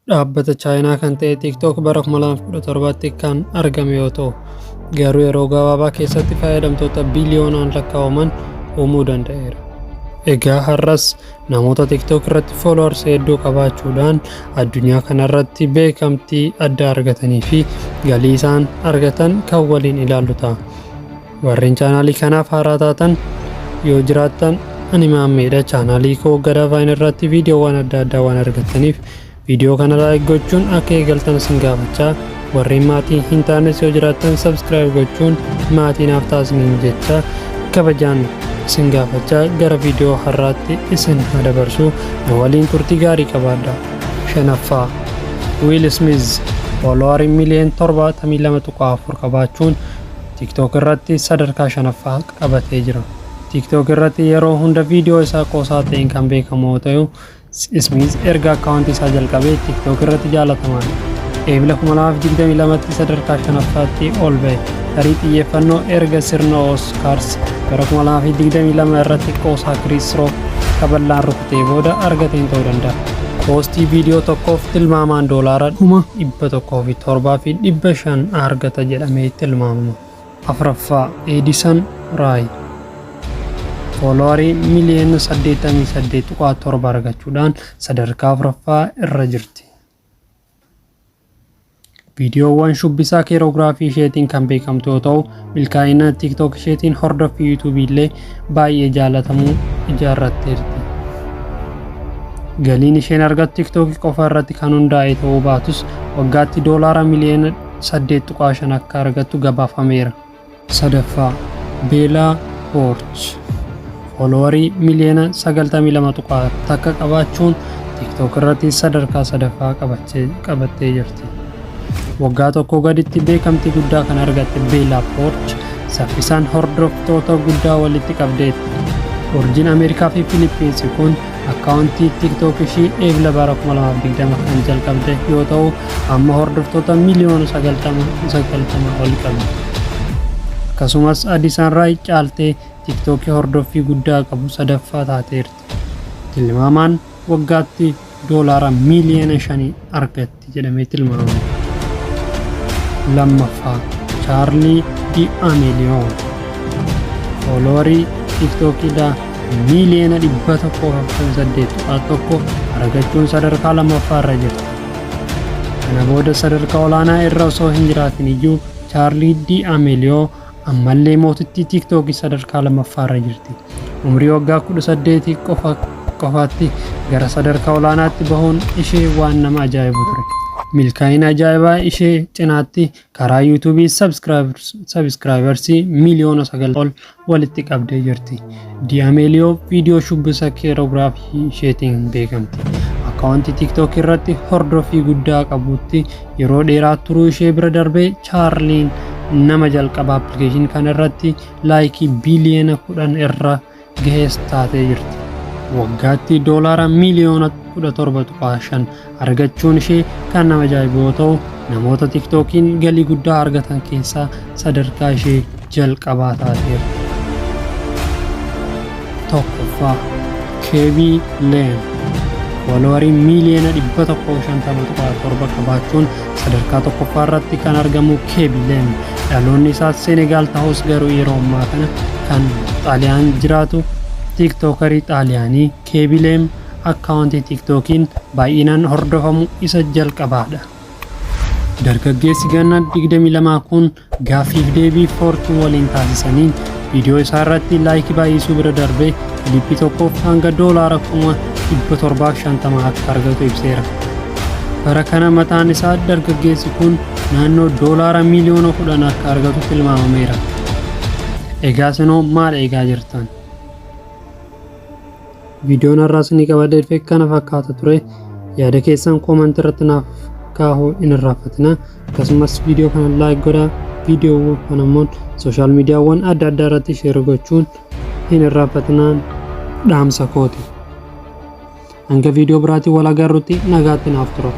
Dhaabbata Chaayinaa kan ta'e TikTok bara 2017tti kan argame yoo ta'u, garuu yeroo gabaabaa keessatti fayyadamtoota biliyoonaan lakkaa'aman uumuu danda'eera. Egaa har'as namoota TikTok irratti followers hedduu qabaachuudhaan addunyaa kanarratti beekamtii addaa argatanii fi galii isaan argatan kan waliin ilaallu ta'a. Warreen chaanaalii kanaaf haaraa taatan yoo jiraattan, ani Maammeedha. Chaanaalii koo Gadaa Vine irratti viidiyoowwan adda addaa waan argattaniif viidiyoo kana like gochuun akka eegaltan isin gaafachaa, warreen maatii hin taanes yoo jiraattan subscribe gochuun maatii naaf taasisaniin jecha kabajaan isin gaafachaa gara viidiyoo har'aatti isin haa dabarsu. Na waliin turtii gaarii qabaadha. Shanaffaa, Will Smith followerii miliyoon 72.4 qabaachuun TikTok irratti sadarkaa shanaffaa qabatee jira. TikTok irratti yeroo hunda viidiyoo isaa qoosaa ta'een kan beekamu yoo ta'u, Smith erga akkaawuntii isaa jalqabee TikTok irratti jaalatamaadha. Eebila 2022tti sadarkaa shanaffaatti ol ba'e. Tarii xiyyeeffannoo erga sirna Oscars bara 2022 irratti qoosaa Chris Rock kaballaan rukutee booda argateen ta'uu danda'a. Poostii viidiyoo tokkoof tilmaamaan doolaara 107,500 argata jedhamee tilmaamama. Afraffaa, Addison Rae followerii miliyoona 88.7 argachuudhaan sadarkaa afraffaa irra jirti. Viidiyoowwan shubbisaa choreography isheetiin kan beekamtu yoo ta'u, milkaa'ina TikTok isheetiin hordoffii YouTube illee baay'ee jaalatamuu ijaarratteerti. Galiin isheen argattu TikTok qofa irratti kan hundaa'e ta'uu baatus, waggaatti doolaara miliyoona 8.5 akka argattu gabaafameera. Sadaffaa, Bella Poarch followerii miliyoona 92.1 qabaachuun TikTok irratti sadarkaa sadaffaa qabattee jirti. Waggaa tokko gaditti beekamtii guddaa kan argatte Bella Poarch saffisaan hordoftoota guddaa walitti qabdeetti. Urjiin Ameerikaa fi Filiippiinsi kun akkaawuntii TikTok ishii Eebila bara 2020 kan jalqabde yoo ta'u, amma hordoftoota miliyoona 90 ol qabdi. Akkasumas Addison Rae caaltee TikTokii hordoffii guddaa qabu sadaffaa taateerti. Tilmaamaan waggaatti doolaara miliyoona 5 argatti jedhamee tilmaamama. Lammaffaa, Charli D'Amelio followerii TikTokiidhaa miliyoona 148.1 argachuun sadarkaa lammaffaa irra jirti. Kana booda sadarkaa olaanaa irra osoo hin jiraatin iyyuu, Charli D'Amelio ammallee mootittii TikTokii sadarkaa lammaffaa irra jirti. Umrii waggaa 18 qofa qofaatti gara sadarkaa olaanaatti bahuun ishee waan nama ajaa'ibu ture. Milkaa'ina ajaa'ibaa ishee cinaatti karaa YouTubeii subscribersii miliyoona 9 ol walitti qabdee jirti. D'Amelio viidiyoo shubbisa choreography isheetiin beekamti. Akkaawuntii TikTok irratti hordoffii guddaa qabutti yeroo dheeraa turuu ishee bira darbee, Charliin nama jalqaba appilikeeshinii kana irratti likeii biliyoona 10 irra gahees taatee jirti. Waggaatti doolaara miliyoona 17.5 argachuun ishee kan nama ajaa'ibu yoo ta'u, namoota TikTokiin galii guddaa argatan keessaa sadarkaa ishee jalqabaa taateerti. Tokkoffaa, Khaby Lame followerii miliyoona 150.7 qabaachuun sadarkaa tokkoffaa irratti kan argamu Khaby Lame dhaloonni isaa Senegaal ta'us garuu yeroo ammaa kana kan Xaaliyaan jiraatu TikTokerii Xaaliyaanii Khaby Lame akkaawuntii TikTokiin baay'inaan hordofamu isa jalqabaadha. Dargaggeessi ganna 22 kun gaaffiif deebii Fortune waliin taasisaniin viidiyoo isaa irratti likeii baay'isuu bira darbee clipii tokkoof hanga doolaara 750,000 akka argatu ibseera. Bara kana mataan isaa dargaggeessi kun naannoo doolaara miliyoona 10 akka argatu tilmaamameera. Egaa isinoo maal eegaa jirtan? Viidiyoon har'aas ni qabadhee dhufe kana fakkaata ture. Yaada keessan commentii irratti naaf kaahuu hin irraanfatina. Akkasumas viidiyoo kana like godhaa. Viidiyoowwan kana immoo social mediaawwan adda addaa irratti share gochuun hin irraanfatinaan dhaamsa kooti. Hanga viidiyoo biraatiin wal agarrutti nagaatti naaf tura.